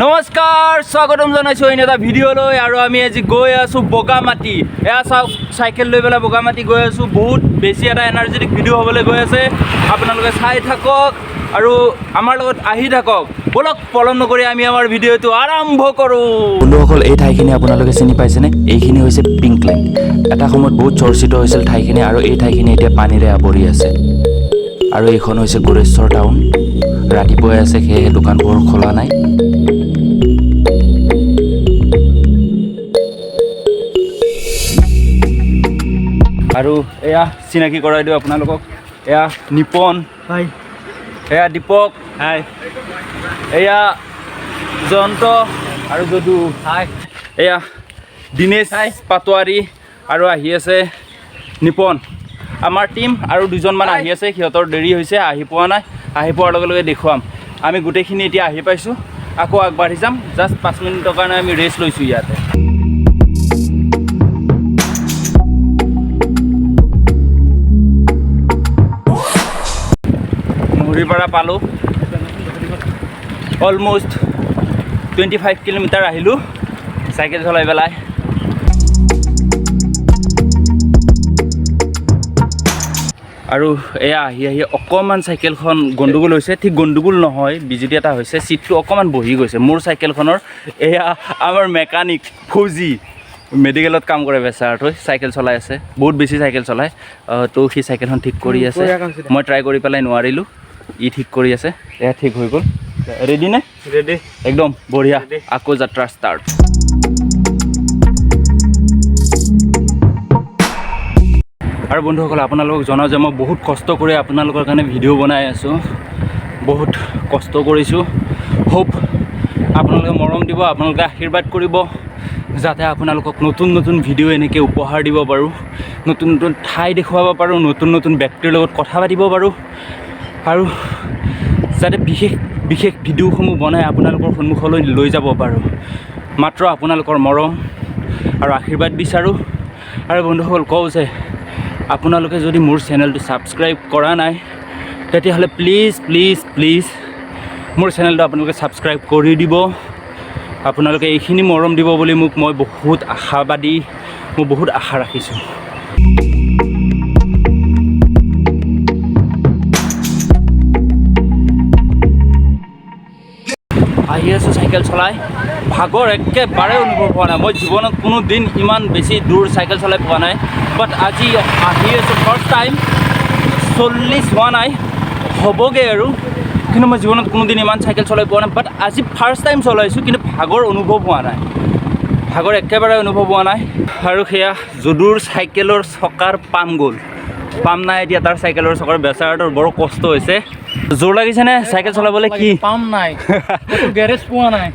নমস্কাৰ, স্বাগতম জনাইছোঁ অন্য এটা ভিডিঅ'লৈ। আৰু আমি আজি গৈ আছোঁ বগামাটি। এয়া চাওক, চাইকেল লৈ পেলাই বগামাটি গৈ আছোঁ। বহুত বেছি এটা এনাৰ্জেটিক ভিডিঅ' হ'বলৈ গৈ আছে। আপোনালোকে চাই থাকক আৰু আমাৰ লগত আহি থাকক। ব'লক, পলম নকৰি আমি আমাৰ ভিডিঅ'টো আৰম্ভ কৰোঁ। বন্ধুসকল, এই ঠাইখিনি আপোনালোকে চিনি পাইছেনে? এইখিনি হৈছে পিংকলেণ্ড। এটা সময়ত বহুত চৰ্চিত হৈছিল ঠাইখিনি আৰু এই ঠাইখিনি এতিয়া পানীৰে আৱৰি আছে। আৰু এইখন হৈছে গোৰেশ্বৰ টাউন। ৰাতিপুৱাই আছে, সেয়েহে দোকানবোৰ খোলা নাই। আৰু এয়া চিনাকি কৰাই দিওঁ আপোনালোকক। এয়া নিপন। হাই। এয়া দীপক। হাই। এয়া জয়ন্ত আৰু যদু। হাই। এয়া দীনেশ পাটোৱাৰী আৰু আহি আছে নিপন। আমাৰ টীম আৰু দুজনমান আহি আছে, সিহঁতৰ দেৰি হৈছে, আহি পোৱা নাই। আহি পোৱাৰ লগে লগে দেখুৱাম। আমি গোটেইখিনি এতিয়া আহি পাইছোঁ, আকৌ আগবাঢ়ি যাম। জাষ্ট 5 মিনিটৰ কাৰণে আমি ৰেষ্ট লৈছোঁ ইয়াতে। মহৰিপাৰা পালোঁ। অলমষ্ট 25 কিলোমিটাৰ আহিলোঁ চাইকেল চলাই পেলাই। আৰু এয়া আহি আহি অকণমান চাইকেলখন গণ্ডগোল হৈছে। ঠিক গণ্ডগোল নহয়, বিজুতি এটা হৈছে, ছিটটো অকণমান বহি গৈছে মোৰ চাইকেলখনৰ। এয়া আমাৰ মেকানিক ফৌজি, মেডিকেলত কাম কৰে। বেচেৰাটোৱে চাইকেল চলাই আছে, বহুত বেছি চাইকেল চলায়। তো সি চাইকেলখন ঠিক কৰি আছে। মই ট্ৰাই কৰি পেলাই নোৱাৰিলোঁ, ই ঠিক কৰি আছে। এয়া ঠিক হৈ গ'ল। ৰেডি নে? ৰেডি। একদম বঢ়িয়া। আকৌ যাত্ৰা ষ্টাৰ্ট। আৰু বন্ধুসকল, আপোনালোকক জনাওঁ যে মই বহুত কষ্ট কৰি আপোনালোকৰ কাৰণে ভিডিঅ' বনাই আছোঁ। বহুত কষ্ট কৰিছোঁ। হোপ আপোনালোকে মৰম দিব, আপোনালোকে আশীৰ্বাদ কৰিব, যাতে আপোনালোকক নতুন নতুন ভিডিঅ' এনেকৈ উপহাৰ দিব পাৰোঁ, নতুন নতুন ঠাই দেখুৱাব পাৰোঁ, নতুন নতুন ব্যক্তিৰ লগত কথা পাতিব পাৰোঁ আৰু যাতে বিশেষ বিশেষ ভিডিঅ'সমূহ বনাই আপোনালোকৰ সন্মুখলৈ লৈ যাব পাৰোঁ। মাত্ৰ আপোনালোকৰ মৰম আৰু আশীৰ্বাদ বিচাৰোঁ। আৰু বন্ধুসকল, কওঁ যে আপোনালোকে যদি মোৰ চেনেলটো ছাবস্ক্ৰাইব কৰা নাই, তেতিয়াহ'লে প্লিজ প্লিজ প্লিজ মোৰ চেনেলটো আপোনালোকে ছাবস্ক্ৰাইব কৰি দিব। আপোনালোকে এইখিনি মৰম দিব বুলি মই বহুত আশাবাদী, মই বহুত আশা ৰাখিছোঁ। আহি আছোঁ চাইকেল চলাই, ভাগৰ একেবাৰে অনুভৱ হোৱা নাই। মই জীৱনত কোনো দিন ইমান বেছি দূৰ চাইকেল চলাই পোৱা নাই, বাট আজি আহি আছোঁ ফাৰ্ষ্ট টাইম। 40 হোৱা নাই, হ'বগৈ আৰু। কিন্তু মই জীৱনত কোনো দিন ইমান চাইকেল চলাই পোৱা নাই, বাট আজি ফাৰ্ষ্ট টাইম চলাইছোঁ, কিন্তু ভাগৰ অনুভৱ হোৱা নাই, ভাগৰ একেবাৰে অনুভৱ হোৱা নাই। আৰু সেয়া যদুৰ চাইকেলৰ চকাৰ পাম গ'ল, পাম নাই এতিয়া তাৰ চাইকেলৰ চকাৰ। বেচেৰাটোৰ বৰ কষ্ট হৈছে। জোৰ লাগিছেনে চাইকেল চলাবলৈ? কি পাম নাই, গেৰেজ পোৱা নাই।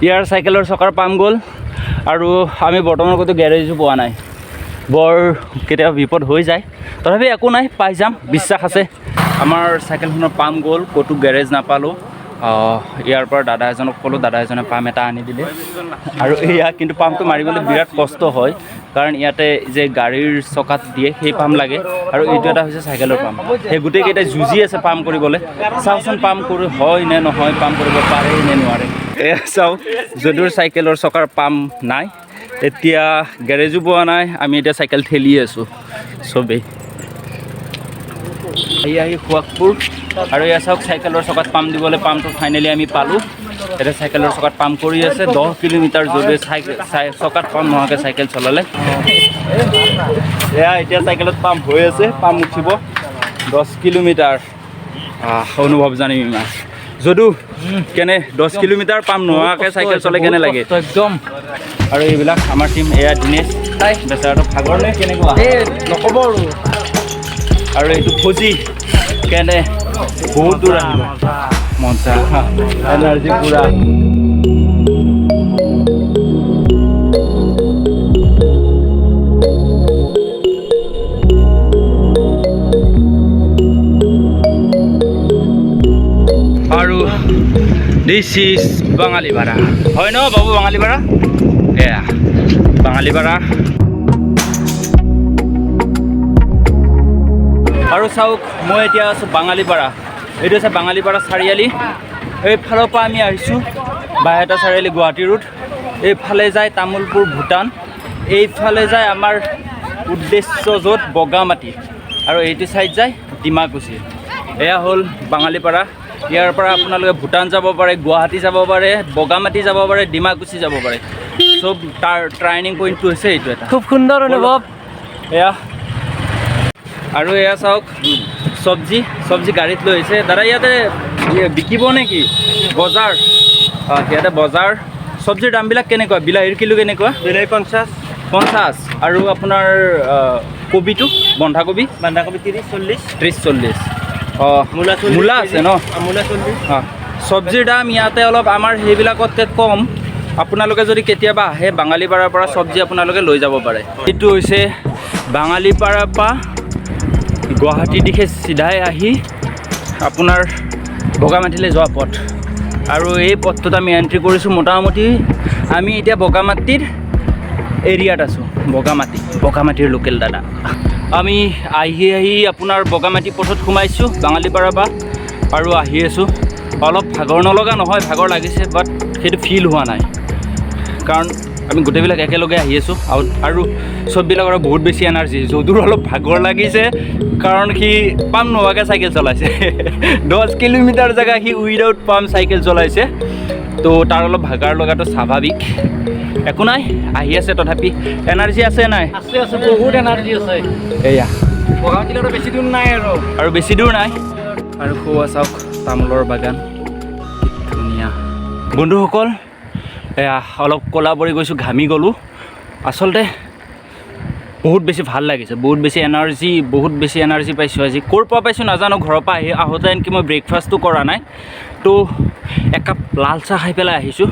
ইয়াৰ চাইকেলৰ চকাৰ পাম গ'ল আৰু আমি বৰ্তমান ক'তো গেৰেজো পোৱা নাই। বৰ কেতিয়াবা বিপদ হৈ যায়, তথাপি একো নাই, পাই যাম, বিশ্বাস আছে। আমাৰ চাইকেলখনৰ পাম গ'ল, ক'তো গেৰেজ নাপালোঁ। ইয়াৰ পৰা দাদা এজনক ক'লোঁ, দাদা এজনে পাম এটা আনি দিলে। আৰু এয়া কিন্তু পাম্পটো মাৰিবলৈ বিৰাট কষ্ট হয়, কাৰণ ইয়াতে যে গাড়ীৰ চকাত দিয়ে সেই পাম্প লাগে আৰু এইটো এটা হৈছে চাইকেলৰ পাম্প। সেই গোটেইকেইটাই যুঁজি আছে পাম্প কৰিবলৈ। চাওঁচোন পাম্প কৰি হয় নে নহয়, পাম্প কৰিব পাৰে নে নোৱাৰে। এয়া চাওক, যদুৰ চাইকেলৰ চকাৰ পাম্প নাই, এতিয়া গেৰেজো পোৱা নাই। আমি এতিয়া চাইকেল ঠেলি আছোঁ চবেই। আহি আহি সোৱাগপুৰ। আৰু এয়া চাওক, চাইকেলৰ চকাত পাম্প দিবলৈ পাম্পটো ফাইনেলি আমি পালোঁ। এতিয়া চাইকেলৰ চকাত পাম্প কৰি আছে। 10 কিলোমিটাৰ য'তে চাইকেল চকাত পাম্প নোহোৱাকৈ চাইকেল চলালে। এয়া এতিয়া চাইকেলত পাম্প হৈ আছে, পাম্প উঠিব। 10 কিলোমিটাৰ অনুভৱ জানিম ইমান। যদু, কেনে 10 কিলোমিটাৰ পাম্প নোহোৱাকৈ চাইকেল চলাই কেনে লাগে? একদম। আৰু এইবিলাক আমাৰ টীম। এয়া দীনেশ, বেচেৰাটো ভাগৰ নে কেনেকুৱা? এই নক'ব আৰু। আৰু এইটো ফৌজি, কেনে বহুত দূৰ আহিব মজা, এনাৰ্জি পুৰা। আৰু this is Bangalipara, হয় ন বাবু? বাঙালীপাৰা, এয়া বাঙালীপাৰা। আৰু চাওক, মই এতিয়া আছোঁ বাঙালীপাৰা। এইটো হৈছে বাঙালীপাৰা চাৰিআলি। এইফালৰ পৰা আমি আহিছোঁ বাইহাটা চাৰিআলি গুৱাহাটী ৰোড। এইফালে যায় তামোলপুৰ ভূটান, এইফালে যায় আমাৰ উদ্দেশ্য য'ত বগামাটি, আৰু এইটো ছাইড যায় ডিমাকুচি। এয়া হ'ল বাঙালীপাৰা। ইয়াৰ পৰা আপোনালোকে ভূটান যাব পাৰে, গুৱাহাটী যাব পাৰে, বগামাটি যাব পাৰে, ডিমাকুচি যাব পাৰে। চব তাৰ ট্ৰেইনিং পইণ্টটো হৈছে এইটো এটা। খুব সুন্দৰ অনুভৱ। এয়া আৰু এয়া চাওক, চব্জি চব্জি গাড়ীত লৈ আহিছে। দাদা, ইয়াতে বিকিব নেকি? বজাৰ? অঁ, ইয়াতে বজাৰ। চব্জিৰ দামবিলাক কেনেকুৱা? বিলাহীৰ কিলো কেনেকুৱা? বিলাহী 50। 50। আৰু আপোনাৰ কবিটো, বন্ধাকবি? বন্ধাকবি 30 40। 30 40। অঁ, মূলা 40। মূলা আছে ন? মূলা 40। অঁ, চব্জিৰ দাম ইয়াতে অলপ আমাৰ সেইবিলাকতকৈ কম। আপোনালোকে যদি কেতিয়াবা আহে, বাঙালীপাৰাৰ পৰা চব্জি আপোনালোকে লৈ যাব পাৰে। এইটো হৈছে বাঙালীপাৰাৰ পৰা গুৱাহাটীৰ দিশে চিধাই আহি আপোনাৰ বগামাটিলৈ যোৱা পথ। আৰু এই পথটোত আমি এণ্ট্ৰি কৰিছোঁ। মোটামুটি আমি এতিয়া বগামাটিৰ এৰিয়াত আছোঁ। বগামাটি, বগামাটিৰ লোকেল দাদা। আমি আহি আহি আপোনাৰ বগামাটি পথত সোমাইছোঁ বাঙালীপাৰাৰ পৰা আৰু আহি আছোঁ। অলপ ভাগৰ নলগা নহয়, ভাগৰ লাগিছে, বাট সেইটো ফিল হোৱা নাই, কাৰণ আমি গোটেইবিলাক একেলগে আহি আছোঁ আৰু চববিলাকৰ বহুত বেছি এনাৰ্জি। যদুৰ অলপ ভাগৰ লাগিছে, কাৰণ সি পাম্প নোহোৱাকৈ চাইকেল চলাইছে। 10 কিলোমিটাৰ জেগা সি উইদাউট পাম্প চাইকেল চলাইছে। তো তাৰ অলপ ভাগৰ লগাটো স্বাভাৱিক। একো নাই, আহি আছে, তথাপি এনাৰ্জি আছে নাই? আছে আছে, বহুত এনাৰ্জি আছে। এয়া। বগামাটিলৈ আৰু বেছি দূৰ নাই আৰু। আৰু বেছি দূৰ নাই। আৰু সৌৱা চাওক তামোলৰ বাগান, কি ধুনীয়া। বন্ধুসকল, এয়া অলপ ক'লা পৰি গৈছোঁ, ঘামি গ'লোঁ। আচলতে বহুত বেছি ভাল লাগিছে, বহুত বেছি এনাৰ্জি, বহুত বেছি এনাৰ্জি পাইছোঁ আজি। ক'ৰ পৰা পাইছোঁ নাজানো। ঘৰৰ পৰা আহি আহোঁতে আনকি মই ব্ৰেকফাষ্টটো কৰা নাই, তো একাপ লাল চাহ খাই পেলাই আহিছোঁ।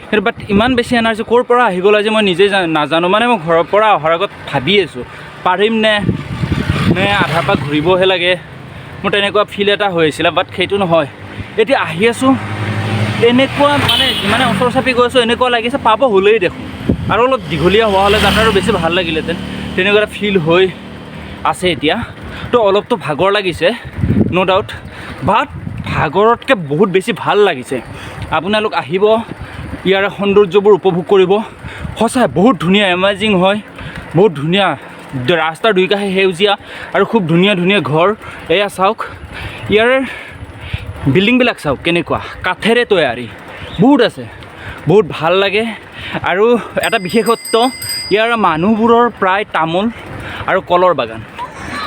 কিন্তু বাট ইমান বেছি এনাৰ্জি ক'ৰ পৰা আহি গ'ল আজি মই নিজেই নাজানো। মানে মই ঘৰৰ পৰা অহাৰ আগত ভাবি আছোঁ, পাৰিম নে নে আধাৰ পৰা ঘূৰিবহে লাগে, মোৰ তেনেকুৱা ফিল এটা হৈ আছিলে। বাট সেইটো নহয়, এতিয়া আহি আছোঁ, এনেকুৱা মানে যিমানে ওচৰ চাপি গৈ আছোঁ এনেকুৱা লাগিছে পাব হ'লেই দেখোন, আৰু অলপ দীঘলীয়া হোৱা হ'লে যাত্ৰাটো বেছি ভাল লাগিলহেঁতেন, তেনেকুৱা এটা ফিল হৈ আছে এতিয়া। তো অলপতো ভাগৰ লাগিছে, ন' ডাউট, বাট ভাগৰতকৈ বহুত বেছি ভাল লাগিছে। আপোনালোক আহিব, ইয়াৰে সৌন্দৰ্যবোৰ উপভোগ কৰিব। সঁচাই বহুত ধুনীয়া, এমেজিং হয়, বহুত ধুনীয়া। ৰাস্তাৰ দুই কাষে সেউজীয়া আৰু খুব ধুনীয়া ধুনীয়া ঘৰ। এয়া চাওক, ইয়াৰ বিল্ডিংবিলাক চাওক কেনেকুৱা কাঠেৰে তৈয়াৰী, বহুত আছে, বহুত ভাল লাগে। আৰু এটা বিশেষত্ব, ইয়াৰ মানুহবোৰৰ প্ৰায় তামোল আৰু কলৰ বাগান,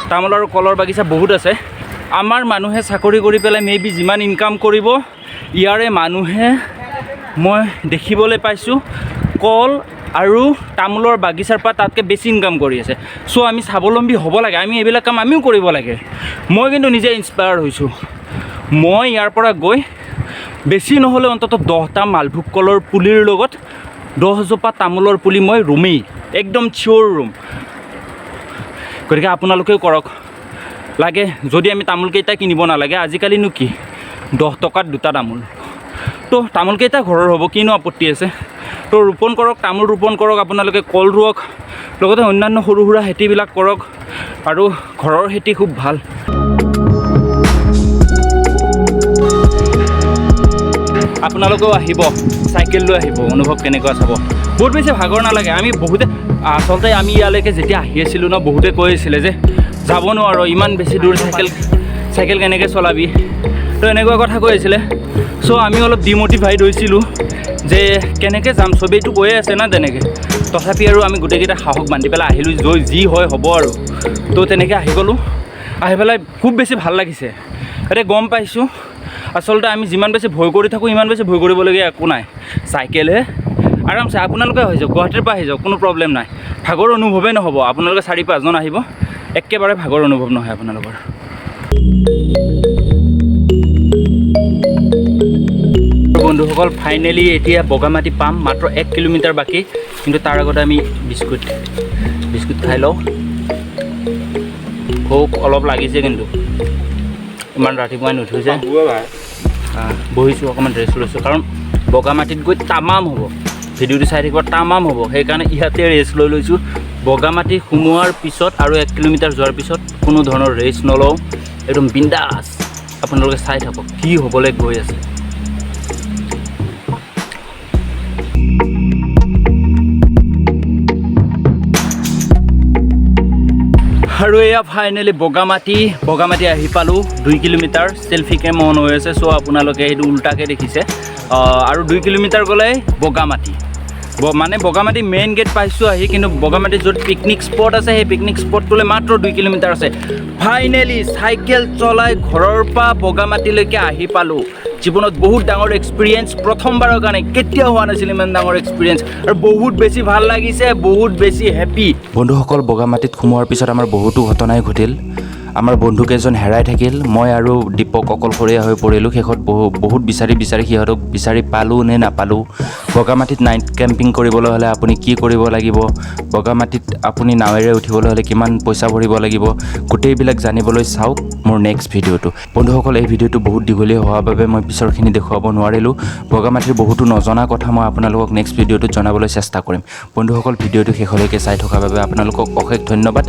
তামোল আৰু কলৰ বাগিচা বহুত আছে। আমাৰ মানুহে চাকৰি কৰি পেলাই মে বি যিমান ইনকাম কৰিব, ইয়াৰে মানুহে মই দেখিবলৈ পাইছোঁ কল আৰু তামোলৰ বাগিচাৰ পৰা তাতকৈ বেছি ইনকাম কৰি আছে। চ' আমি স্বাৱলম্বী হ'ব লাগে, আমি এইবিলাক কাম আমিও কৰিব লাগে। মই কিন্তু নিজে ইনস্পায়াৰ্ড হৈছোঁ। মই ইয়াৰ পৰা গৈ বেছি নহ'লেও অন্ততঃ 10টা মালভোগ কলৰ পুলিৰ লগত 10জোপা তামোলৰ পুলি মই ৰুমেই, একদম চিয়'ৰ ৰুম। গতিকে আপোনালোকেও কৰক। লাগে যদি আমি তামোলকেইটা কিনিব নালাগে, আজিকালিনো কি 10 টকাত দুটা তামোল, তো তামোলকেইটা ঘৰৰ হ'ব, কিনো আপত্তি আছে? তো ৰোপণ কৰক, তামোল ৰোপণ কৰক, আপোনালোকে কল ৰুৱক, লগতে অন্যান্য সৰু সুৰা খেতিবিলাক কৰক আৰু ঘৰৰ খেতি খুব ভাল। আপোনালোকেও আহিব, চাইকেল লৈ আহিব, অনুভৱ কেনেকুৱা চাব। বহুত বেছি ভাগৰ নালাগে। আমি বহুতে আচলতে আমি ইয়ালৈকে যেতিয়া আহি আছিলোঁ ন, বহুতে কৈ আছিলে যে যাব নোৱাৰোঁ, ইমান বেছি দূৰ চাইকেল চাইকেল কেনেকৈ চলাবি, তো এনেকুৱা কথা কৈ আছিলে। চ' আমি অলপ ডিমটিভাইড হৈছিলোঁ যে কেনেকৈ যাম, চবেইতো কৈয়ে আছে না তেনেকৈ। তথাপি আৰু আমি গোটেইকেইটা সাহস বান্ধি পেলাই আহিলোঁ, য'ত যি হয় হ'ব আৰু। তো তেনেকৈ আহি গ'লোঁ। আহি পেলাই খুব বেছি ভাল লাগিছে। এতিয়া গম পাইছোঁ, আচলতে আমি যিমান বেছি ভয় কৰি থাকোঁ, ইমান বেছি ভয় কৰিবলগীয়া একো নাই। চাইকেলহে, আৰামছে আপোনালোকে আহি যাওক, গুৱাহাটীৰ পৰা আহি যাওক, কোনো প্ৰব্লেম নাই, ভাগৰ অনুভৱেই নহ'ব। আপোনালোকে চাৰি পাঁচজন আহিব, একেবাৰে ভাগৰ অনুভৱ নহয় আপোনালোকৰ। বন্ধুসকল, ফাইনেলি এতিয়া বগামাটি পাম, মাত্ৰ 1 কিলোমিটাৰ বাকী। কিন্তু তাৰ আগতে আমি বিস্কুট বিস্কুট খাই লওঁ। ভোক অলপ লাগিছে, কিন্তু ইমান ৰাতিপুৱাই নুঠো যে। বহিছোঁ, অকণমান ৰেষ্ট লৈছোঁ, কাৰণ বগামাটিত গৈ তামাম হ'ব। ভিডিঅ'টো চাই থাকিব, তামাম হ'ব। সেইকাৰণে ইয়াতে ৰেষ্ট লৈ লৈছোঁ। বগামাটি সোমোৱাৰ পিছত আৰু 1 কিলোমিটাৰ যোৱাৰ পিছত কোনো ধৰণৰ ৰেষ্ট নলওঁ, একদম বিন্দাছ। আপোনালোকে চাই থাকক কি হ'বলৈ গৈ আছে। আৰু এয়া ফাইনেলি বগামাটি, বগামাটি আহি পালোঁ। 2 কিলোমিটাৰ চেল্ফি কেম অন হৈ আছে, চ' আপোনালোকে সেইটো উল্টাকৈ দেখিছে। আৰু 2 কিলোমিটাৰ গ'লে বগামাটি, মানে বগামাটি মেইন গেট পাইছোঁ আহি। কিন্তু বগামাটি য'ত পিকনিক স্পট আছে, সেই পিকনিক স্পটটোলৈ মাত্ৰ 2 কিলোমিটাৰ আছে। ফাইনেলি চাইকেল চলাই ঘৰৰ পৰা বগামাটিলৈকে আহি পালোঁ। জীৱনত বহুত ডাঙৰ এক্সপিৰিয়েঞ্চ, প্ৰথমবাৰৰ কাৰণে। কেতিয়াও হোৱা নাছিল ইমান ডাঙৰ এক্সপিৰিয়েঞ্চ আৰু বহুত বেছি ভাল লাগিছে, বহুত বেছি হেপী। বন্ধুসকল, বগামাটিত সোমোৱাৰ পিছত আমাৰ বহুতো ঘটনাই ঘটিল। আমাৰ বন্ধুকেইজন হেৰাই থাকিল। মই আৰু দীপক অকলশৰীয়া হৈ পৰিলোঁ। শেষত বহুত বিচাৰি বিচাৰি সিহঁতক বিচাৰি পালোঁ নে নাপালোঁ, বগামাটিত নাইট কেম্পিং কৰিবলৈ হ'লে আপুনি কি কৰিব লাগিব, বগামাটিত আপুনি নাৱেৰে উঠিবলৈ হ'লে কিমান পইচা ভৰিব লাগিব, গোটেইবিলাক জানিবলৈ চাওক মোৰ নেক্সট ভিডিঅ'টো। বন্ধুসকল, এই ভিডিঅ'টো বহুত দীঘলীয়া হোৱাৰ বাবে মই পিছৰখিনি দেখুৱাব নোৱাৰিলোঁ। বগামাটিৰ বহুতো নজনা কথা মই আপোনালোকক নেক্সট ভিডিঅ'টোত জনাবলৈ চেষ্টা কৰিম। বন্ধুসকল, ভিডিঅ'টো শেষলৈকে চাই থকাৰ বাবে আপোনালোকক অশেষ ধন্যবাদ।